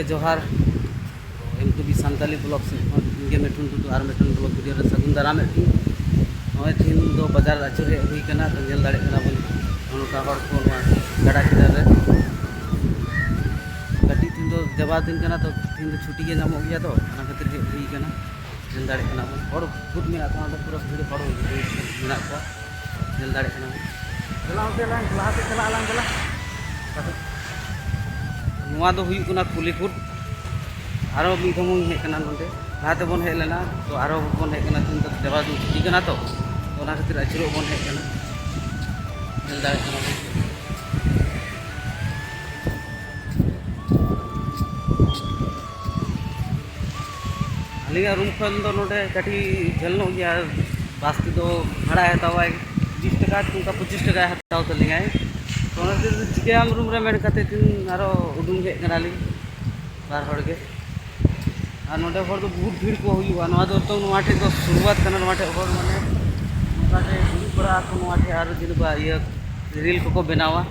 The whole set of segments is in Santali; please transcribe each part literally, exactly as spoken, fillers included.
ᱡᱚᱦᱟᱨ, M two B Santali blog ᱥᱮᱫ ᱠᱷᱚᱱ ᱤᱧ ᱜᱮ ᱢᱤᱴᱷᱩᱱ ᱴᱩᱰᱩ ᱟᱨ ᱢᱤᱫᱴᱮᱱ ᱵᱞᱚᱜ ᱵᱷᱤᱰᱤᱭᱳ ᱨᱮ ᱥᱟᱹᱜᱩᱱ ᱫᱟᱨᱟᱢᱮᱫ ᱯᱮᱭᱟᱹᱧ᱾ ᱱᱚᱜᱼᱚᱭ ᱛᱤᱦᱤᱧ ᱫᱚ ᱵᱟᱡᱟᱨ ᱟᱹᱪᱩᱨ ᱦᱮᱡ ᱦᱩᱭ ᱠᱟᱱᱟ, ᱛᱚ ᱧᱮᱞ ᱫᱟᱲᱮᱭᱟᱜ ᱠᱟᱱᱟ ᱵᱚᱱ ᱱᱚᱜᱼᱚ ᱱᱚᱝᱠᱟ ᱦᱚᱲ ᱠᱚ ᱱᱚᱣᱟ ᱜᱟᱰᱟ ᱠᱤᱱᱟᱨ ᱨᱮ᱾ ᱠᱟᱹᱴᱤᱡ ᱛᱤᱦᱤᱧ ᱫᱚ ᱡᱟᱵᱟ ᱫᱤᱱ ᱠᱟᱱᱟ, ᱛᱚ ᱛᱤᱦᱤᱧ ᱫᱚ ᱪᱷᱩᱴᱤ ᱜᱮ ᱧᱟᱢᱚᱜ ᱜᱮᱭᱟ, ᱛᱚ ᱚᱱᱟ ᱠᱷᱟᱹᱛᱤᱨ ᱦᱮᱡ ᱦᱩᱭ ᱠᱟᱱᱟ᱾ ᱧᱮᱞ ᱫᱟᱲᱮᱭᱟᱜ ᱠᱟᱱᱟ ᱵᱚᱱ ᱦᱚᱲ ᱵᱚᱦᱩᱛ ᱢᱮᱱᱟᱜ ᱠᱚᱣᱟ, ᱚᱸᱰᱮ ᱯᱩᱨᱟᱹ ᱵᱷᱤᱲ ᱦᱚᱲ ᱢᱮᱱᱟᱜ ᱠᱚᱣᱟ, ᱧᱮᱞ ᱫᱟᱲᱮᱭᱟᱜ ᱠᱟᱱᱟ ᱵᱚᱱ᱾ ᱫᱮᱞᱟ ᱚᱱᱛᱮ ᱞᱟᱝ ᱞᱟᱦᱟ ᱥᱮᱫ ᱪᱟᱞᱟᱜ ᱟᱞᱟᱝ, ᱫᱮᱞᱟ᱾ ᱱᱚᱣᱟ ᱫᱚ ᱦᱩᱭᱩᱜ ᱠᱟᱱᱟ ᱠᱩᱞᱤᱠᱩᱴ᱾ ᱟᱨᱚ ᱢᱤᱫ ᱫᱷᱚᱢ ᱵᱚᱱ ᱦᱮᱡ ᱠᱟᱱᱟ ᱱᱚᱸᱰᱮ, ᱞᱟᱦᱟ ᱛᱮᱵᱚᱱ ᱦᱮᱡ ᱞᱮᱱᱟ, ᱛᱚ ᱟᱨᱚ ᱵᱚᱱ ᱦᱮᱡ ᱠᱟᱱᱟ, ᱛᱮᱦᱮᱧ ᱫᱚ ᱫᱮᱣᱟ ᱫᱚ ᱪᱷᱩᱴᱤ ᱠᱟᱱᱟ, ᱛᱚ ᱛᱚ ᱚᱱᱟ ᱠᱷᱟᱹᱛᱤᱨ ᱟᱹᱪᱩᱨᱚᱜ ᱵᱚᱱ ᱦᱮᱡ ᱠᱟᱱᱟ, ᱧᱮᱞ ᱫᱟᱲᱮᱭᱟᱜ ᱠᱟᱱᱟ ᱵᱚᱱ᱾ ᱟᱹᱞᱤᱧᱟᱜ ᱨᱩᱢ ᱠᱷᱚᱱ ᱫᱚ ᱱᱚᱰᱮ ᱠᱟᱹᱴᱤᱡ ᱡᱷᱟᱹᱞ ᱧᱚᱜ ᱜᱮᱭᱟ, ᱵᱟᱥ ᱛᱮᱫᱚ ᱵᱷᱟᱲᱟᱭ ᱦᱟᱛᱟᱣᱟᱭ ᱵᱤᱥ ᱴᱟᱠᱟ, ᱚᱱᱠᱟ ᱯᱚᱸᱪᱤᱥ ᱴᱟᱠᱟᱭ ᱦᱟᱛᱟᱣ ᱛᱟᱹᱞᱤᱧᱟᱭ᱾ ᱛᱚ ᱚᱱᱟ ᱠᱷᱟᱹᱛᱤᱨ ᱪᱤᱠᱟᱹᱭᱟᱢ, ᱨᱩᱢ ᱨᱮ ᱢᱮᱱ ᱠᱟᱛᱮ ᱛᱤᱧ ᱟᱨᱚ ᱩᱰᱩᱝ ᱦᱮᱡ ᱠᱟᱱᱟᱞᱤᱧ ᱵᱟᱨ ᱦᱚᱲ ᱜᱮ᱾ ᱟᱨ ᱱᱚᱰᱮ ᱦᱚᱲ ᱫᱚ ᱵᱚᱦᱩᱛ ᱵᱷᱤᱲ ᱠᱚ ᱦᱩᱭᱩᱜᱼᱟ᱾ ᱱᱚᱣᱟ ᱫᱚ ᱱᱤᱛᱚᱝ ᱱᱚᱣᱟ ᱴᱷᱮᱡ ᱫᱚ ᱥᱩᱨᱩᱣᱟᱛ ᱠᱟᱱᱟ, ᱱᱚᱣᱟ ᱴᱷᱮᱡ ᱦᱚᱲ ᱢᱟᱱᱮ ᱱᱚᱝᱠᱟ ᱛᱮ ᱫᱩᱲᱩᱵ ᱵᱟᱲᱟᱜ ᱟᱠᱚ ᱱᱚᱣᱟ ᱴᱷᱮᱡ, ᱟᱨ ᱡᱩᱫᱤ ᱵᱟ ᱤᱭᱟᱹ ᱨᱤᱞ ᱠᱚᱠᱚ ᱵᱮᱱᱟᱣᱟ᱾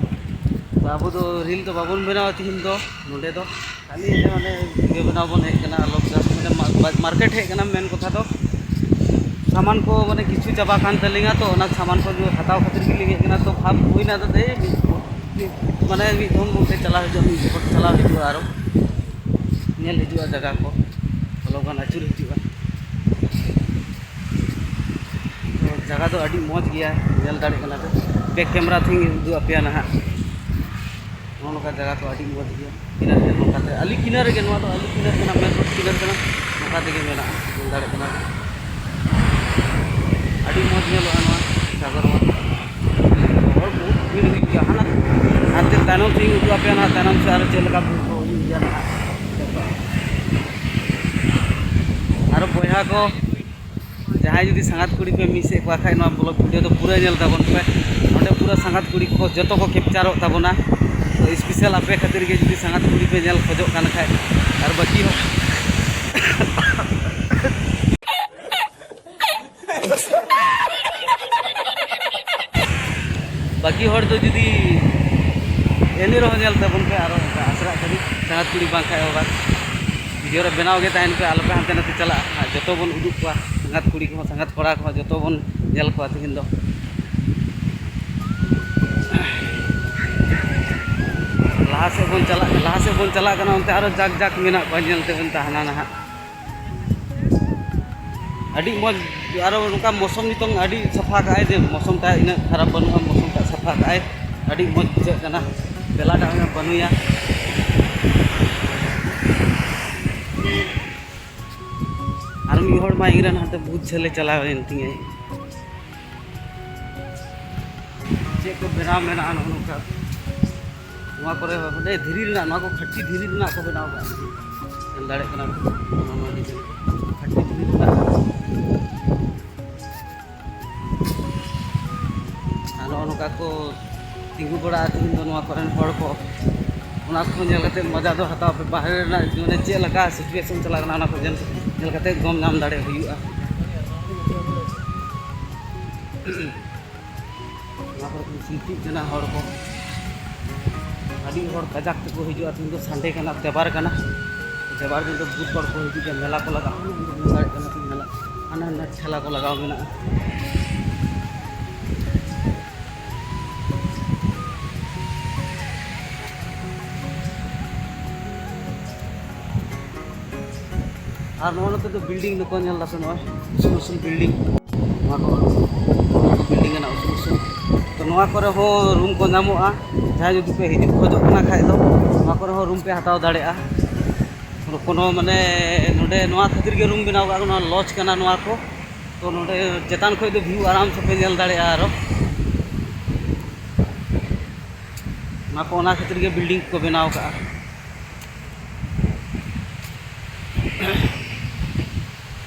ᱛᱚ ᱟᱵᱚ ᱫᱚ ᱨᱤᱞ ᱫᱚ ᱵᱟᱵᱚᱱ ᱵᱮᱱᱟᱣᱟ ᱛᱤᱦᱤᱧ ᱫᱚ ᱱᱚᱰᱮ ᱫᱚ᱾ ᱠᱷᱟᱹᱞᱤ ᱮᱱᱮ ᱢᱟᱱᱮ ᱵᱷᱤᱰᱤᱭᱳ ᱵᱮᱱᱟᱣ ᱵᱚᱱ ᱦᱮᱡ ᱠᱟᱱᱟ, ᱟᱞᱚ ᱡᱟᱥᱴ ᱢᱟᱱᱮ ᱢᱟ-, ᱢᱟ-, ᱢᱟᱨᱠᱮᱴ ᱦᱮᱡ ᱠᱟᱱᱟ, ᱢᱮᱱ ᱠᱟᱛᱷᱟ ᱫᱚ ᱥᱟᱢᱟᱱ ᱠᱚ ᱢᱟᱱᱮ ᱠᱤᱪᱷᱩ ᱪᱟᱵᱟ ᱠᱟᱱ ᱛᱟᱹᱞᱤᱧᱟ, ᱛᱚ ᱚᱱᱟ ᱥᱟᱢᱟᱱ ᱠᱚ ᱦᱟᱛᱟᱣ ᱠᱷᱟᱹᱛᱤᱨ ᱜᱮᱞᱤᱧ ᱦᱮᱡ ᱠᱟᱱᱟ᱾ ᱛᱚ ᱵᱷᱟᱵᱽ ᱦᱩᱭᱱᱟ ᱫᱚ ᱫᱮ ᱢᱤᱫ, ᱢᱤᱫ, ᱢᱟᱱᱮ ᱢᱤᱫ ᱫᱷᱚᱢ ᱱᱚᱛᱮ ᱪᱟᱞᱟᱣ ᱦᱤᱡᱩᱜᱼᱟ, ᱢᱤᱫ ᱡᱚᱠᱷᱚᱱ ᱪᱟᱞᱟᱣ ᱦᱤᱡᱩᱜᱼᱟ, ᱟᱨᱚ ᱧᱮᱞ ᱦᱤᱡᱩᱜᱼᱟ ᱡᱟᱭᱜᱟ ᱠᱚ, ᱵᱚᱞᱚ ᱜᱟᱱ ᱟᱹᱪᱩᱨ ᱦᱤᱡᱩᱜᱼᱟ᱾ ᱛᱚ ᱡᱟᱭᱜᱟ ᱫᱚ ᱟᱹᱰᱤ ᱢᱚᱡᱽ ᱜᱮᱭᱟ, ᱧᱮᱞ ᱫᱟᱲᱮᱭᱟᱜ ᱠᱟᱱᱟ ᱯᱮ᱾ ᱵᱮᱠ ᱠᱮᱢᱮᱨᱟ ᱛᱮᱧ ᱩᱫᱩᱜ ᱟᱯᱮᱭᱟ ᱱᱟᱦᱟᱜ᱾ ᱱᱚᱜᱼᱚ ᱱᱚᱝᱠᱟ ᱡᱟᱭᱜᱟ ᱠᱚ ᱟᱹᱰᱤ ᱢᱚᱡᱽ ᱜᱮᱭᱟ᱾ ᱠᱤᱱᱟᱨ ᱨᱮ ᱱᱚᱝᱠᱟ ᱛᱮ, ᱟᱹᱞᱤᱧ ᱠᱤᱱᱟᱨ ᱨᱮᱜᱮ, ᱱᱚᱣᱟ ᱫᱚ ᱟᱹᱞᱤᱧ ᱠᱤᱱᱟᱨ ᱠᱟᱱᱟ, ᱢᱮᱱ ᱨᱳᱰ ᱠᱤᱱᱟᱨ ᱠᱟᱱᱟ, ᱱᱚᱝᱠᱟ ᱛᱮᱜᱮ ᱢᱮᱱᱟᱜᱼᱟ, ᱧᱮᱞ ᱫᱟᱲᱮᱭᱟᱜ ᱠᱟᱱᱟ ᱵᱤᱱ᱾ ᱟᱹᱰᱤ ᱢᱚᱡᱽ ᱧᱮᱞᱚᱜᱼᱟ ᱱᱚᱣᱟ ᱥᱟᱜᱚᱨ ᱢᱟᱴ᱾ ᱦᱚᱲ ᱵᱚᱦᱩᱛ ᱵᱷᱤᱲ ᱦᱩᱭᱩᱜ ᱜᱮᱭᱟ, ᱦᱟᱱᱟ ᱦᱟᱱᱛᱮ ᱛᱟᱭᱱᱚᱢ ᱥᱮᱫ ᱤᱧ ᱩᱫᱩᱜ ᱟᱯᱮᱭᱟ ᱱᱟᱦᱟᱜ, ᱛᱟᱭᱱᱚᱢ ᱥᱮᱫ ᱟᱨᱚ ᱪᱮᱫ ᱞᱮᱠᱟ ᱵᱷᱤᱲ ᱠᱚ ᱦᱩᱭᱩᱜ ᱜᱮᱭᱟ ᱱᱟᱦᱟᱜ᱾ ᱟᱨᱚ ᱵᱚᱭᱦᱟ ᱠᱚ, ᱡᱟᱦᱟᱸᱭ ᱡᱩᱫᱤ ᱥᱟᱸᱜᱟᱛ ᱠᱩᱲᱤ ᱯᱮ ᱢᱤᱥ ᱮᱫ ᱠᱚᱣᱟ ᱠᱷᱟᱡ, ᱱᱚᱣᱟ ᱵᱞᱚᱜ ᱵᱷᱤᱰᱤᱭᱳ ᱫᱚ ᱯᱩᱨᱟᱹ ᱧᱮᱞ ᱛᱟᱵᱚᱱ ᱯᱮ᱾ ᱱᱚᱸᱰᱮ ᱯᱩᱨᱟᱹ ᱥᱟᱸᱜᱟᱛ ᱠᱩᱲᱤ ᱠᱚ ᱡᱚᱛᱚ ᱠᱚ ᱠᱮᱯᱪᱟᱨᱚᱜ ᱛᱟᱵᱚᱱᱟ᱾ ᱛᱚ ᱥᱯᱮᱥᱟᱞ ᱟᱯᱮ ᱠᱷᱟᱹᱛᱤᱨ ᱜᱮ ᱡᱩᱫᱤ ᱥᱟᱸᱜᱟᱛ ᱠᱩᱲᱤ ᱯᱮ ᱧᱮᱞ ᱠᱷᱚᱡᱚᱜ ᱠᱟᱱ ᱠᱷᱟᱡ, ᱟᱨ ᱵᱟᱹᱠᱤ ᱦᱚᱸ ᱵᱟᱹᱠᱤ ᱦᱚᱲ ᱫᱚ ᱡᱩᱫᱤ ᱮᱱ ᱨᱮᱦᱚᱸ ᱧᱮᱞ ᱛᱟᱵᱚᱱ ᱯᱮ, ᱟᱨᱚ ᱚᱱᱠᱟ ᱟᱥᱨᱟ ᱠᱟᱹᱨᱤ᱾ ᱥᱟᱸᱜᱟᱛ ᱠᱩᱲᱤ ᱵᱟᱝᱠᱷᱟᱡ ᱟᱵᱟᱨ ᱵᱷᱤᱰᱤᱭᱳ ᱨᱮ ᱵᱮᱱᱟᱣ ᱜᱮ ᱛᱟᱦᱮᱱ ᱯᱮ, ᱟᱞᱚᱯᱮ ᱦᱟᱱᱛᱮ ᱱᱟᱛᱮ ᱪᱟᱞᱟᱜᱼᱟ᱾ ᱟᱨ ᱡᱚᱛᱚ ᱵᱚᱱ ᱩᱫᱩᱜ ᱠᱚᱣᱟ, ᱥᱟᱸᱜᱟᱛ ᱠᱩᱲᱤ ᱠᱚᱦᱚᱸ ᱥᱟᱸᱜᱟᱛ ᱠᱚᱲᱟ ᱠᱚᱦᱚᱸ ᱡᱚᱛᱚ ᱵᱚᱱ ᱧᱮᱞ ᱠᱚᱣᱟ ᱛᱮᱦᱮᱧ ᱫᱚ᱾ ᱞᱟᱦᱟ ᱥᱮᱫ ᱵᱚᱱ ᱪᱟᱞᱟᱜ, ᱞᱟᱦᱟ ᱥᱮᱫ ᱵᱚᱱ ᱪᱟᱞᱟᱜ ᱠᱟᱱᱟ, ᱚᱱᱛᱮ ᱟᱨᱚ ᱡᱟᱠ ᱡᱟᱠ ᱢᱮᱱᱟᱜ ᱠᱚᱣᱟ, ᱧᱮᱞ ᱛᱮᱵᱚᱱ ᱛᱟᱦᱮᱱᱟ ᱱᱟᱦᱟᱜ᱾ ᱟᱹᱰᱤ ᱢᱚᱡᱽ, ᱟᱨᱚ ᱱᱚᱝᱠᱟ ᱢᱳᱥᱚᱢ ᱱᱤᱛᱚᱝ ᱟᱹᱰᱤ ᱥᱟᱯᱷᱟ ᱠᱟᱜᱼᱟᱭ, ᱡᱮ ᱢᱳᱥᱚᱢ ᱴᱟᱜ ᱤᱱᱟᱹᱜ ᱠᱷᱟᱨᱟᱯ ᱵᱟᱹᱱᱩᱜᱼᱟ, ᱢᱳᱥᱚᱢ ᱴᱟᱜ ᱥᱟᱯᱷᱟ ᱠᱟᱜᱼᱟᱭ, ᱟᱹᱰᱤ ᱢᱚᱡᱽ ᱵᱩᱡᱷᱟᱹᱜ ᱠᱟᱱᱟ᱾ ᱵᱮᱞᱟ ᱴᱟᱜ ᱦᱚᱸ ᱵᱟᱹᱱᱩᱭᱟ᱾ ᱟᱨ ᱢᱤᱫ ᱦᱚᱲ ᱢᱟ ᱤᱧ ᱨᱮᱱ ᱦᱟᱱᱛᱮ ᱵᱩᱡᱽ ᱡᱷᱟᱹᱞᱮ ᱪᱟᱞᱟᱣ ᱮᱱ ᱛᱤᱧᱟᱹ᱾ ᱪᱮᱫ ᱠᱚ ᱵᱮᱱᱟᱣ ᱢᱮᱱᱟᱜᱼᱟ ᱱᱚᱜᱼᱚ ᱱᱚᱝᱠᱟ᱾ ᱱᱚᱣᱟ ᱠᱚᱨᱮ ᱦᱚᱸ ᱢᱟᱱᱮ ᱫᱷᱤᱨᱤ ᱨᱮᱱᱟᱜ, ᱱᱚᱣᱟ ᱠᱚ ᱠᱷᱟᱹᱴᱤ ᱫᱷᱤᱨᱤ ᱨᱮᱱᱟᱜ ᱠᱚ ᱵᱮᱱᱟᱣ ᱠᱟᱜᱼᱟ᱾ ᱧᱮᱞ ᱫᱟᱲᱮᱭᱟᱜ ᱠᱟᱱᱟ ᱯᱮ, ᱱᱚᱣᱟ ᱱᱚᱣᱟ design ᱠᱚ ᱠᱷᱟᱹᱴᱤ ᱫᱷᱤᱨᱤ ᱨᱮᱱᱟᱜ᱾ ᱟᱨ ᱱᱚᱜᱼᱚ ᱱᱚᱝᱠᱟ ᱠᱚ ᱛᱤᱸᱜᱩ ᱵᱟᱲᱟᱜᱼᱟ ᱛᱤᱦᱤᱧ ᱫᱚ ᱱᱚᱣᱟ ᱠᱚᱨᱮᱱ ᱦᱚᱲ ᱠᱚ᱾ ᱚᱱᱟ ᱠᱚ ᱧᱮᱞ ᱠᱟᱛᱮ ᱢᱚᱡᱟ ᱫᱚ ᱦᱟᱛᱟᱣ ᱯᱮ᱾ ᱵᱟᱦᱨᱮ ᱨᱮᱱᱟᱜ ᱢᱟᱱᱮ ᱪᱮᱫ ᱞᱮᱠᱟ situation ᱪᱟᱞᱟᱜ ᱠᱟᱱᱟ, ᱚᱱᱟ ᱠᱚ ᱧᱮᱞ, ᱧᱮᱞ ᱠᱟᱛᱮ ᱜᱚᱢ ᱧᱟᱢ ᱫᱟᱲᱮ ᱦᱩᱭᱩᱜᱼᱟ᱾ ᱱᱚᱣᱟ ᱠᱚᱨᱮ ᱠᱚ ᱥᱤᱞᱯᱤᱜ ᱠᱟᱱᱟ ᱦᱚᱲ ᱠᱚ᱾ ᱟᱹᱰᱤ ᱦᱚᱲ ᱠᱟᱡᱟᱠ ᱛᱮᱠᱚ ᱦᱤᱡᱩᱜᱼᱟ᱾ ᱛᱮᱦᱮᱧ ᱫᱚ Sunday ᱠᱟᱱᱟ, ᱛᱮᱵᱟᱨ ᱠᱟᱱᱟ᱾ ᱛᱮᱵᱟᱨ ᱫᱤᱱ ᱫᱚ ᱵᱚᱦᱩᱛ ᱦᱚᱲ ᱠᱚ ᱦᱤᱡᱩᱜ ᱜᱮᱭᱟ, ᱢᱮᱞᱟ ᱠᱚ ᱞᱟᱜᱟᱜᱼᱟ᱾ ᱧᱮᱞ ᱫᱟᱲᱮᱭᱟᱜ ᱠᱟᱱᱟ ᱯᱮ ᱢᱮᱞᱟ, ᱦᱟᱱᱟ ᱦᱟᱱᱟ ᱴᱷᱮᱞᱟ ᱠᱚ ᱞᱟᱜᱟᱣ ᱢᱮᱱᱟᱜᱼᱟ᱾ ᱟᱨ ᱱᱚᱜᱼᱚ ᱱᱚᱛᱮ ᱫᱚ building ᱫᱚᱠᱚ ᱧᱮᱞ ᱫᱟᱯᱮ, ᱱᱚᱜᱼᱚᱭ ᱩᱥᱩᱞ ᱩᱥᱩᱞ building, ᱱᱚᱣᱟ ᱠᱚ building ᱨᱮᱱᱟᱜ ᱩᱥᱩᱞ ᱩᱥᱩᱞ᱾ ᱛᱚ, ᱱᱚᱣᱟ ᱠᱚᱨᱮ ᱦᱚᱸ room ᱠᱚ ᱧᱟᱢᱚᱜᱼᱟ᱾ ᱡᱟᱦᱟᱸᱭ ᱡᱩᱫᱤ ᱯᱮ ᱦᱤᱡᱩᱜ ᱠᱷᱚᱡᱚᱜ ᱠᱟᱱᱟ ᱠᱷᱟᱡ ᱫᱚ, ᱱᱚᱣᱟ ᱠᱚᱨᱮ ᱦᱚᱸ room ᱯᱮ ᱦᱟᱛᱟᱣ ᱫᱟᱲᱮᱭᱟᱜᱼᱟ᱾ ᱠᱳᱱᱳ ᱢᱟᱱᱮ ᱱᱚᱰᱮ ᱱᱚᱣᱟ ᱠᱷᱟᱹᱛᱤᱨ ᱜᱮ room ᱵᱮᱱᱟᱣ ᱠᱟᱜ ᱠᱟᱱᱟ, lodge ᱠᱟᱱᱟ ᱱᱚᱣᱟ ᱠᱚ᱾ ᱛᱚ, ᱱᱚᱰᱮ ᱪᱮᱛᱟᱱ ᱠᱷᱚᱡ ᱫᱚ view ᱟᱨᱟᱢ ᱥᱮ ᱯᱮ ᱧᱮᱞ ᱫᱟᱲᱮᱭᱟᱜᱼᱟ ᱟᱨᱚ᱾ ᱚᱱᱟ ᱠᱚ, ᱚᱱᱟ ᱠᱷᱟᱹᱛᱤᱨ ᱜᱮ building ᱠᱚ ᱵᱮᱱᱟᱣ ᱠᱟᱜᱼᱟ᱾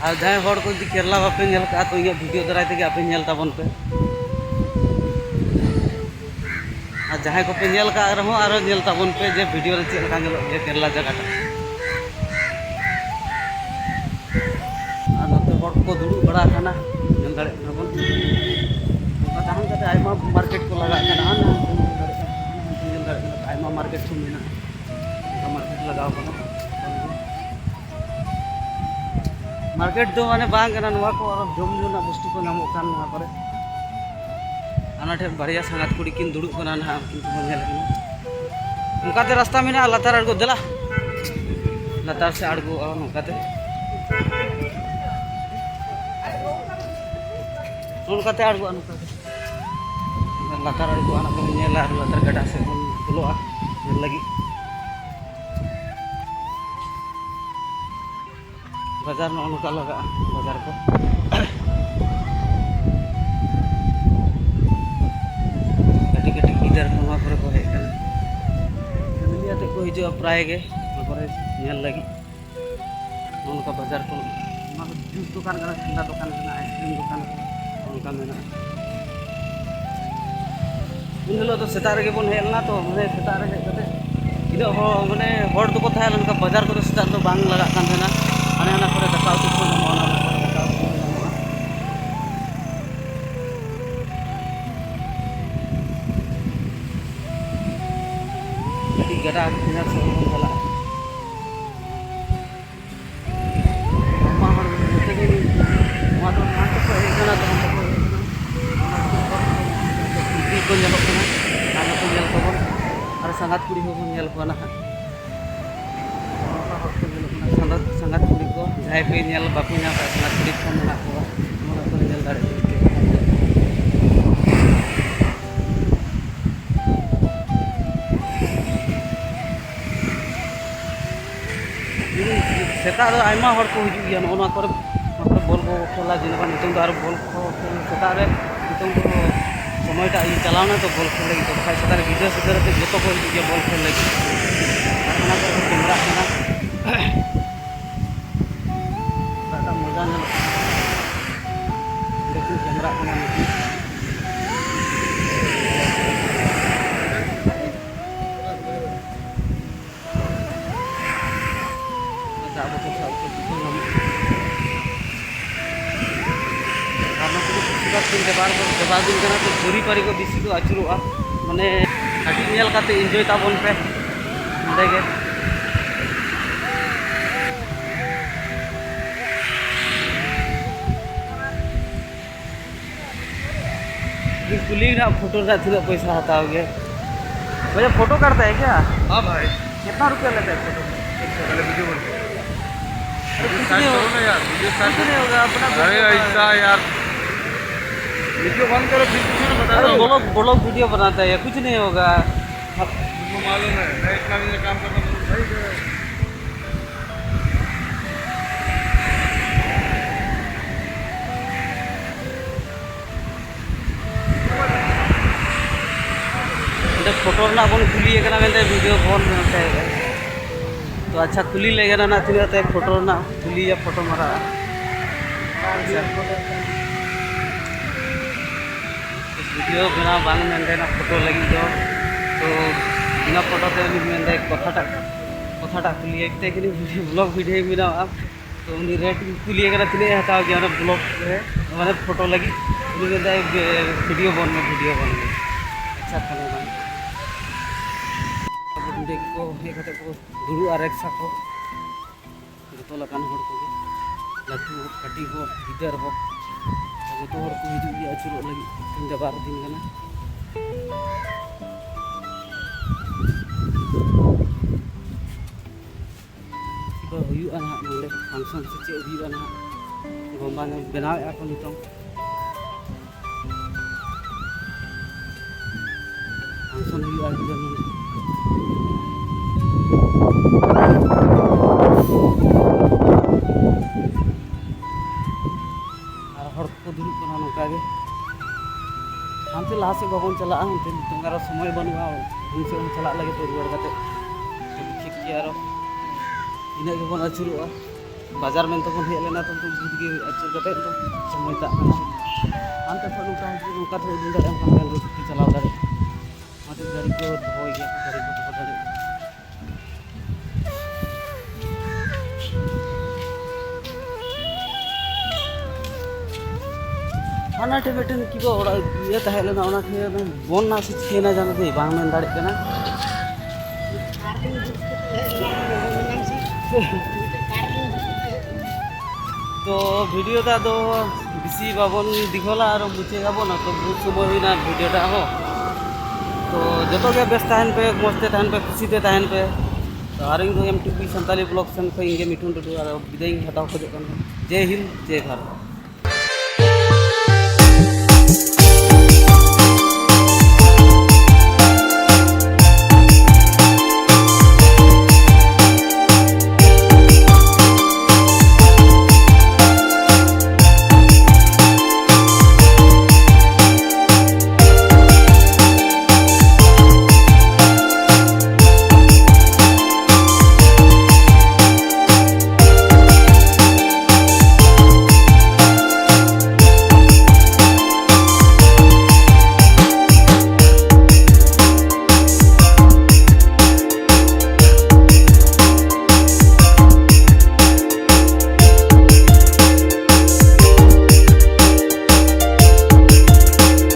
ᱟᱨ ᱡᱟᱦᱟᱸᱭ ᱦᱚᱲ ᱠᱚ ᱡᱩᱫᱤ ᱠᱮᱨᱞᱟ ᱵᱟᱯᱮ ᱧᱮᱞ ᱠᱟᱜᱼᱟ, ᱛᱚ ᱤᱧᱟᱹᱜ video ᱫᱟᱨᱟᱭ ᱛᱮᱜᱮ ᱟᱯᱮ ᱧᱮᱞ ᱛᱟᱵᱚᱱ ᱯᱮ᱾ ᱟᱨ ᱡᱟᱦᱟᱸᱭ ᱠᱚᱯᱮ ᱧᱮᱞ ᱠᱟᱜ ᱨᱮᱦᱚᱸ, ᱟᱨᱚ ᱧᱮᱞ ᱛᱟᱵᱚᱱ ᱯᱮ ᱡᱮ video ᱨᱮ ᱪᱮᱫ ᱞᱮᱠᱟ ᱧᱮᱞᱚᱜ ᱜᱮᱭᱟ ᱠᱮᱨᱞᱟ ᱡᱟᱭᱜᱟᱴᱟᱜ᱾ ᱟᱨ ᱱᱚᱛᱮ ᱦᱚᱲ ᱠᱚ ᱫᱩᱲᱩᱵ ᱵᱟᱲᱟ ᱟᱠᱟᱱᱟ, ᱧᱮᱞ ᱫᱟᱲᱮᱭᱟᱜ ᱠᱟᱱᱟ ᱵᱚᱱ᱾ ᱱᱚᱝᱠᱟ ᱛᱟᱦᱮᱸ ᱠᱟᱛᱮ ᱟᱭᱢᱟ market ᱠᱚ ᱞᱟᱜᱟᱜ ᱠᱟᱱᱟ, ᱦᱟᱱᱟ ᱦᱟᱱᱛᱮ ᱧᱮᱞ ᱫᱟᱲᱮᱭᱟᱜ ᱠᱟᱱᱟ, ᱟᱭᱢᱟ market ᱠᱚ ᱢᱮᱱᱟᱜᱼᱟ᱾ ᱢᱟᱨᱠᱮᱴ ᱞᱟᱜᱟᱣ ᱠᱟᱱᱟ᱾ ᱢᱟᱨᱠᱮᱴ ᱫᱚ ᱢᱟᱱᱮ ᱵᱟᱝ ᱠᱟᱱᱟ, ᱱᱚᱣᱟ ᱠᱚ ᱟᱨᱚ ᱡᱚᱢ ᱧᱩ ᱨᱮᱱᱟᱜ ᱵᱚᱥᱛᱩ ᱠᱚ ᱧᱟᱢᱚᱜ ᱠᱟᱱ ᱱᱚᱣᱟ ᱠᱚᱨᱮ᱾ ᱚᱱᱟ ᱴᱷᱮᱱ ᱵᱟᱨᱭᱟ ᱥᱟᱸᱜᱟᱛ ᱠᱩᱲᱤ ᱠᱤᱱ ᱫᱩᱲᱩᱵ ᱠᱟᱱᱟ ᱱᱟᱦᱟᱜ, ᱩᱱᱠᱤᱱ ᱠᱚᱵᱚᱱ ᱧᱮᱞ ᱠᱤᱱᱟ᱾ ᱚᱱᱠᱟᱛᱮ ᱨᱟᱥᱛᱟ ᱢᱮᱱᱟᱜᱼᱟ, ᱞᱟᱛᱟᱨ ᱟᱬᱜᱚ, ᱫᱮᱞᱟ᱾ ᱞᱟᱛᱟᱨ ᱥᱮᱫ ᱟᱬᱜᱚᱜᱼᱟ ᱱᱚᱝᱠᱟᱛᱮ᱾ ᱱᱚᱝᱠᱟᱛᱮ ᱟᱬᱜᱚᱜᱼᱟ, ᱱᱚᱝᱠᱟᱛᱮ᱾ ᱞᱟᱛᱟᱨ ᱟᱬᱜᱚᱜᱼᱟ, ᱚᱱᱟ ᱠᱚᱵᱚᱱ ᱧᱮᱞᱟ, ᱟᱨ ᱞᱟᱛᱟᱨ ᱜᱟᱰᱟ ᱥᱮᱫ ᱵᱚᱱ ᱵᱚᱞᱚᱜᱼᱟ ᱧᱮᱞ ᱞᱟᱹᱜᱤᱫ᱾ ᱵᱟᱡᱟᱨ ᱱᱚᱜᱼᱚ ᱱᱚᱝᱠᱟ ᱞᱟᱜᱟᱜᱼᱟ, ᱵᱟᱡᱟᱨ ᱠᱚ᱾ ᱠᱟᱹᱴᱤᱡ ᱠᱟᱹᱴᱤᱡ ᱜᱤᱫᱟᱹᱨ ᱠᱚ ᱱᱚᱣᱟ ᱠᱚᱨᱮ ᱠᱚ ᱦᱮᱡ ᱠᱟᱱᱟ, ᱯᱷᱮᱢᱤᱞᱤ ᱟᱛᱮᱫ ᱠᱚ ᱦᱤᱡᱩᱜᱼᱟ ᱯᱨᱟᱭ ᱜᱮ ᱱᱚᱣᱟ ᱠᱚᱨᱮ ᱧᱮᱞ ᱞᱟᱹᱜᱤᱫ᱾ ᱱᱚᱜᱼᱚ ᱱᱚᱝᱠᱟ ᱵᱟᱡᱟᱨ ᱠᱚ, ᱱᱚᱣᱟ ᱠᱚ ᱡᱩᱥ ᱫᱚᱠᱟᱱ ᱠᱟᱱᱟ, ᱴᱷᱟᱱᱰᱟ ᱫᱚᱠᱟᱱ ᱠᱟᱱᱟ, ᱟᱭᱤᱥᱠᱨᱤᱢ ᱫᱚᱠᱟᱱ ᱠᱟᱱᱟ, ᱱᱚᱝᱠᱟ ᱢᱮᱱᱟᱜᱼᱟ᱾ ᱩᱱ ᱦᱤᱞᱳᱜ ᱫᱚ ᱥᱮᱛᱟᱜ ᱨᱮᱜᱮ ᱵᱚᱱ ᱦᱮᱡ ᱞᱮᱱᱟ, ᱛᱚ ᱢᱟᱱᱮ ᱥᱮᱛᱟᱜ ᱨᱮ ᱦᱮᱡ ᱠᱟᱛᱮ ᱤᱱᱟᱹᱜ ᱦᱚᱲ, ᱢᱟᱱᱮ ᱦᱚᱲ ᱫᱚᱠᱚ ᱛᱟᱦᱮᱸ ᱞᱮᱱᱠᱷᱟᱱ ᱵᱟᱡᱟᱨ ᱠᱚᱫᱚ ᱥᱮᱛᱟᱜ ᱫᱚ ᱵᱟᱝ ᱞᱟᱜᱟᱜ ᱠᱟᱱ ᱛᱟᱦᱮᱱᱟ᱾ ᱦᱟᱱᱮ ᱦᱟᱱᱟ ᱠᱚᱨᱮ ᱫᱟᱠᱟ ᱩᱛᱩ ᱠᱚ ᱧᱟᱢᱚᱜᱼᱟ, ᱚᱱᱟ ᱠᱚᱨᱮ ᱫᱟᱠᱟ ᱩᱛᱩ ᱠᱚ ᱧᱟᱢᱚᱜᱼᱟ᱾ ᱠᱟᱹᱴᱤᱡ ᱜᱟᱰᱟ ᱠᱤᱱᱟᱨ ᱥᱮᱫ ᱵᱚᱱ ᱪᱟᱞᱟᱜᱼᱟ᱾ ᱟᱭᱢᱟ ᱦᱚᱲ ᱱᱚᱛᱮ ᱜᱮ, ᱱᱚᱣᱟ ᱫᱚ ᱢᱟᱴᱷ ᱛᱮᱠᱚ ᱦᱮᱡ ᱠᱟᱱᱟ, ᱫᱚᱢᱮ ᱛᱮᱠᱚ ᱦᱮᱡ ᱠᱟᱱᱟ᱾ ᱚᱱᱟ ᱠᱚ ᱠᱷᱩᱱᱴᱤ ᱠᱚ ᱧᱮᱞᱚᱜ ᱠᱟᱱᱟ, ᱟᱨ ᱱᱩᱠᱩ ᱧᱮᱞ ᱠᱚᱵᱚᱱ, ᱟᱨ ᱥᱟᱸᱜᱟᱛ ᱠᱩᱲᱤ ᱦᱚᱸᱵᱚᱱ ᱧᱮᱞ ᱠᱚᱣᱟ ᱱᱟᱦᱟᱜ᱾ ᱱᱚᱝᱠᱟ ᱦᱚᱲ ᱠᱚ ᱧᱮᱞᱚᱜ ᱠᱟᱱᱟ, ᱥᱟᱸᱜᱟᱛ, ᱥᱟᱸᱜᱟᱛ ᱠᱩᱲᱤ ᱠᱚ, ᱡᱟᱦᱟᱸᱭ ᱯᱮ ᱧᱮᱞ, ᱵᱟᱯᱮ ᱧᱮᱞ ᱠᱟᱜ ᱥᱟᱸᱜᱟᱛ ᱠᱩᱲᱤ ᱠᱚ ᱢᱮᱱᱟᱜ ᱠᱚᱣᱟ, ᱱᱚᱣᱟ ᱠᱚᱨᱮ ᱧᱮᱞ ᱫᱟᱲᱮᱭᱟᱜ ᱠᱟᱱᱟ᱾ ᱥᱮᱛᱟᱜ ᱨᱮ ᱟᱭᱢᱟ ᱦᱚᱲ ᱠᱚ ᱦᱤᱡᱩᱜ ᱜᱮᱭᱟ ᱱᱚᱜᱼᱚ ᱱᱚᱣᱟ ᱠᱚᱨᱮ, ᱱᱚᱣᱟ ᱠᱚᱨᱮ ᱵᱚᱞ ᱠᱚ ᱠᱷᱮᱞᱟ, ᱡᱮ ᱱᱚᱝᱠᱟ ᱱᱤᱛᱚᱝ ᱫᱚ ᱟᱨᱚ ᱵᱚᱞ ᱠᱚ ᱠᱷᱮᱞ, ᱥᱮᱛᱟᱜ ᱨᱮ ᱱᱤᱛᱚᱝ ᱫᱚ ᱥᱚᱢᱚᱭᱴᱟᱜ ᱤᱭᱟᱹ ᱪᱟᱞᱟᱣᱱᱟ ᱛᱚ ᱵᱚᱞ ᱠᱷᱮᱞ ᱞᱟᱹᱜᱤᱫ ᱫᱚ, ᱵᱟᱠᱷᱟᱡ ᱥᱮᱛᱟᱜ ᱨᱮ ᱜᱤᱫᱽᱨᱟᱹ ᱯᱤᱫᱽᱨᱟᱹ ᱟᱛᱮ ᱡᱚᱛᱚ ᱠᱚ ᱦᱤᱡᱩᱜ ᱜᱮᱭᱟ ᱵᱚᱞ ᱠᱷᱮᱞ ᱞᱟᱹᱜᱤᱫ᱾ ᱟᱨ ᱚᱱᱟ ᱠᱚᱨᱮ ᱠᱚ ᱠᱮᱢᱨᱟᱜ ᱠᱟᱱᱟ᱾ ᱚᱠᱟᱴᱟᱜ ᱢᱚᱡᱟ ᱧᱮᱞᱚᱜ ᱠᱟᱱᱟ, ᱚᱸᱰᱮ ᱠᱤᱱ ᱠᱮᱢᱨᱟᱜ ᱠᱟᱱᱟ ᱱᱩᱠᱤᱱ᱾ ᱫᱟᱜ ᱵᱚᱛᱚᱞ ᱥᱟᱵ ᱠᱟᱛᱮ ᱠᱚ ᱧᱟᱢᱚᱜ ᱠᱟᱱᱟ᱾ ᱟᱨ ᱱᱚᱛᱮ ᱫᱚ ᱵᱮᱥᱤᱨ ᱵᱷᱟᱜᱽ ᱫᱤᱱ ᱨᱮᱵᱟᱨ ᱠᱚ, ᱨᱮᱵᱟᱨ ᱫᱤᱱ ᱠᱟᱱᱟ ᱛᱚ, ᱯᱟᱹᱨᱤ ᱯᱟᱹᱨᱤ ᱠᱚ ᱵᱮᱥᱤ ᱠᱚ ᱟᱹᱪᱩᱨᱚᱜᱼᱟ᱾ ᱢᱟᱱᱮ ᱠᱟᱹᱴᱤᱡ ᱧᱮᱞ ᱠᱟᱛᱮ ᱤᱱᱡᱚᱭ ᱛᱟᱵᱚᱱ ᱯᱮ ᱱᱚᱸᱰᱮ ᱜᱮ᱾ ᱠᱩᱞᱤ ᱨᱮᱱᱟᱜ ᱯᱷᱳᱴᱳ ᱨᱮᱱᱟᱜ ᱛᱤᱱᱟᱹᱜ ᱯᱚᱭᱥᱟ ᱦᱟᱛᱟᱣ ᱜᱮᱭᱟ? भैया, फोटो करता है क्या? हाँ भाई। कितना रुपया लेता है फोटो में? पहले वीडियो बंद करो। अरे, कुछ नहीं हो-, करो ना यार, वीडियो स्टार्ट कुछ नहीं होगा, अपना अरे, ऐसा यार, वीडियो बंद करो, फिर कुछ ना बता अरे, दो। ब्लॉग, ब्लॉग वीडियो बनाता है, कुछ नहीं होगा। तुमको मालूम है, मैं इतना दिन से काम करता हूँ। ᱚᱸᱰᱮ ᱯᱷᱳᱴᱳ ᱨᱮᱱᱟᱜ ᱵᱚᱱ ᱠᱩᱞᱤᱭᱮ ᱠᱟᱱᱟ, ᱢᱮᱱᱫᱟᱭ ᱵᱷᱤᱰᱤᱭᱳ ᱵᱚᱱ ᱢᱮᱱᱛᱮ᱾ ᱛᱚ ᱟᱪᱪᱷᱟ, ᱠᱩᱞᱤ ᱞᱮᱜᱮ ᱱᱟᱜ ᱛᱤᱱᱟᱹᱜ ᱠᱟᱛᱮ ᱯᱷᱳᱴᱳ ᱨᱮᱱᱟᱜ, ᱠᱩᱞᱤᱭᱟ ᱯᱷᱳᱴᱳ ᱢᱟᱨᱟᱜ᱾ ᱟᱪᱪᱷᱟ, ᱵᱷᱤᱰᱤᱭᱳ ᱵᱮᱱᱟᱣ ᱵᱟᱝ ᱢᱮᱱᱛᱮ ᱚᱱᱟ ᱯᱷᱳᱴᱳ ᱞᱟᱹᱜᱤᱫ ᱫᱚ, ᱛᱚ ᱚᱱᱟ ᱯᱷᱳᱴᱳ ᱛᱮ ᱩᱱᱤ ᱢᱮᱱᱫᱟᱭ ᱠᱚᱛᱷᱟᱴᱟᱜ, ᱠᱚᱛᱷᱟᱴᱟᱜ ᱠᱩᱞᱤᱭᱮ ᱠᱟᱛᱮ ᱠᱤᱱ ᱵᱷᱤᱰᱤᱭᱳ, ᱵᱞᱚᱜ ᱵᱷᱤᱰᱤᱭᱳ ᱵᱮᱱᱟᱣᱟ᱾ ᱛᱚ ᱩᱱᱤ ᱨᱮᱴ ᱠᱩᱞᱤᱭᱮ ᱠᱟᱱᱟ ᱛᱤᱱᱟᱹᱜ ᱮ ᱦᱟᱛᱟᱣ ᱜᱮᱭᱟ ᱚᱱᱟ ᱵᱞᱚᱜ ᱨᱮ, ᱢᱟᱱᱮ ᱯᱷᱳᱴᱳ ᱞᱟᱹᱜᱤᱫ᱾ ᱩᱱᱤ ᱢᱮᱱᱫᱟᱭ ᱡᱮ ᱵᱷᱤᱰᱤᱭᱳ ᱵᱚᱱ ᱢᱮ, ᱵᱷᱤᱰᱤᱭᱳ ᱵᱚᱱ ᱢᱮ᱾ ᱟᱪᱪᱷᱟ, ᱛᱟᱦᱞᱮ ᱢᱟ᱾ ᱚᱸᱰᱮ ᱠᱚ ᱦᱮᱡ ᱠᱟᱛᱮ ᱠᱚ ᱫᱩᱲᱩᱵᱼᱟ, ᱨᱮᱠᱥᱟ ᱠᱚ, ᱡᱚᱛᱚ ᱞᱮᱠᱟᱱ ᱦᱚᱲ ᱠᱚᱜᱮ, ᱞᱟᱹᱴᱩ ᱦᱚᱲ, ᱠᱟᱹᱴᱤᱡ ᱦᱚᱲ, ᱜᱤᱫᱟᱹᱨ ᱦᱚᱲ, ᱡᱚᱛᱚ ᱦᱚᱲ ᱠᱚ ᱦᱤᱡᱩᱜ ᱜᱮᱭᱟ ᱟᱹᱪᱩᱨᱚᱜ ᱞᱟᱹᱜᱤᱫ᱾ ᱛᱮᱦᱮᱧ ᱫᱚ ᱵᱟᱨ ᱫᱤᱱ ᱠᱟᱱᱟ᱾ ᱪᱮᱫ ᱦᱩᱭᱩᱜᱼᱟ ᱱᱟᱦᱟᱜ ᱱᱚᱰᱮ, ᱯᱷᱟᱝᱥᱚᱱ ᱥᱮ ᱪᱮᱫ ᱦᱩᱭᱩᱜᱼᱟ ᱱᱟᱦᱟᱜ, ᱜᱚᱢᱵᱟ ᱵᱮᱱᱟᱣᱮᱫᱼᱟ ᱠᱚ ᱱᱤᱛᱚᱝ᱾ ᱯᱷᱟᱝᱥᱚᱱ ᱦᱩᱭᱩᱜᱼᱟ ᱮᱠᱫᱚᱢ᱾ ᱟᱨ ᱦᱚᱲ ᱠᱚᱠᱚ ᱫᱩᱲᱩᱵ ᱠᱟᱱᱟ ᱱᱚᱝᱠᱟ ᱜᱮ᱾ ᱦᱟᱱᱛᱮ ᱞᱟᱦᱟ ᱥᱮᱫ ᱵᱟᱵᱚᱱ ᱪᱟᱞᱟᱜᱼᱟ, ᱦᱟᱱᱛᱮ ᱱᱤᱛᱚᱝ ᱟᱨᱚ ᱥᱚᱢᱚᱭ ᱵᱟᱹᱱᱩᱜᱼᱟ ᱨᱩᱢ ᱥᱮᱫ ᱵᱚᱱ ᱪᱟᱞᱟᱜ ᱞᱟᱹᱜᱤᱫ ᱛᱮ, ᱨᱩᱣᱟᱹᱲ ᱠᱟᱛᱮ᱾ ᱴᱷᱤᱠ ᱜᱮᱭᱟ, ᱟᱨᱚ ᱤᱱᱟᱹᱜ ᱜᱮᱵᱚᱱ ᱟᱹᱪᱩᱨᱚᱜᱼᱟ᱾ ᱵᱟᱡᱟᱨ ᱢᱮᱱᱛᱮ ᱵᱚᱱ ᱦᱮᱡ ᱞᱮᱱᱟ, ᱛᱚ ᱵᱩᱡᱽ ᱜᱮ ᱟᱹᱪᱩᱨ ᱠᱟᱛᱮ ᱫᱚ ᱥᱚᱢᱚᱭ ᱛᱟᱜ ᱠᱟᱱᱟ᱾ ᱦᱟᱱᱛᱮ ᱠᱷᱚᱱ ᱱᱚᱝᱠᱟ ᱦᱤᱡᱩᱜ, ᱱᱚᱝᱠᱟ ᱛᱮ ᱤᱫᱤ ᱫᱟᱲᱮᱭᱟᱜᱼᱟ, ᱚᱱᱠᱟ ᱢᱮᱱ ᱨᱳᱰ ᱛᱮ ᱪᱟᱞᱟᱣ ᱫᱟᱲᱮᱭᱟᱜᱼᱟ᱾ ᱚᱱᱟᱛᱮ ᱜᱟᱹᱰᱤ ᱠᱚ ᱫᱚᱦᱚᱭ ᱜᱮᱭᱟ, ᱜᱟᱹᱰᱤ ᱠᱚ ᱫᱚᱦᱚ ᱫᱟᱲᱮᱭᱟᱜᱼᱟ᱾ ᱦᱟᱱᱟ ᱴᱷᱮᱱ ᱢᱤᱫᱴᱮᱱ ᱠᱤ ᱵᱟ ᱚᱲᱟᱜ ᱤᱭᱟᱹ ᱛᱟᱦᱮᱸ ᱞᱮᱱᱟ, ᱚᱱᱟ ᱴᱷᱮᱱ ᱵᱚᱱ ᱱᱟ ᱥᱮ ᱪᱤᱠᱟᱹᱭᱮᱱᱟ ᱡᱟᱱᱤ ᱵᱟᱝ ᱢᱮᱱ ᱫᱟᱲᱮᱭᱟᱜ ᱠᱟᱱᱟ᱾ ᱛᱚ ᱵᱷᱤᱰᱤᱭᱳ ᱫᱚ ᱟᱫᱚ ᱵᱮᱥᱤ ᱵᱟᱵᱚᱱ ᱫᱤᱜᱷᱚᱞᱟ ᱟᱨ ᱢᱩᱪᱟᱹᱫ ᱟᱵᱚᱱ, ᱛᱚ ᱵᱚᱦᱩᱛ ᱥᱚᱢᱚᱭ ᱦᱩᱭᱱᱟ ᱵᱷᱤᱰᱤᱭᱳ ᱴᱟᱜ ᱦᱚᱸ᱾ ᱛᱚ ᱡᱚᱛᱚ ᱜᱮ ᱵᱮᱥ ᱛᱟᱦᱮᱱ ᱯᱮ, ᱢᱚᱡᱽ ᱛᱮ ᱛᱟᱦᱮᱱ ᱯᱮ, ᱠᱩᱥᱤ ᱛᱮ ᱛᱟᱦᱮᱱ ᱯᱮ᱾ ᱛᱚ ᱟᱨ ᱤᱧ ᱫᱚ M T P Santali blog ᱥᱮᱱ ᱠᱷᱚᱱ ᱤᱧ ᱜᱮ ᱢᱤᱴᱷᱩᱱ ᱴᱩᱰᱩ ᱟᱨ ᱵᱤᱫᱟᱹᱭ ᱤᱧ ᱦᱟᱛᱟᱣ ᱠᱷᱚᱡᱚᱜ ᱠᱟᱱᱟ᱾ ᱡᱮᱭ ᱦᱤᱱᱫ, ᱡᱮᱭ ᱵᱷᱟᱨᱚᱛ᱾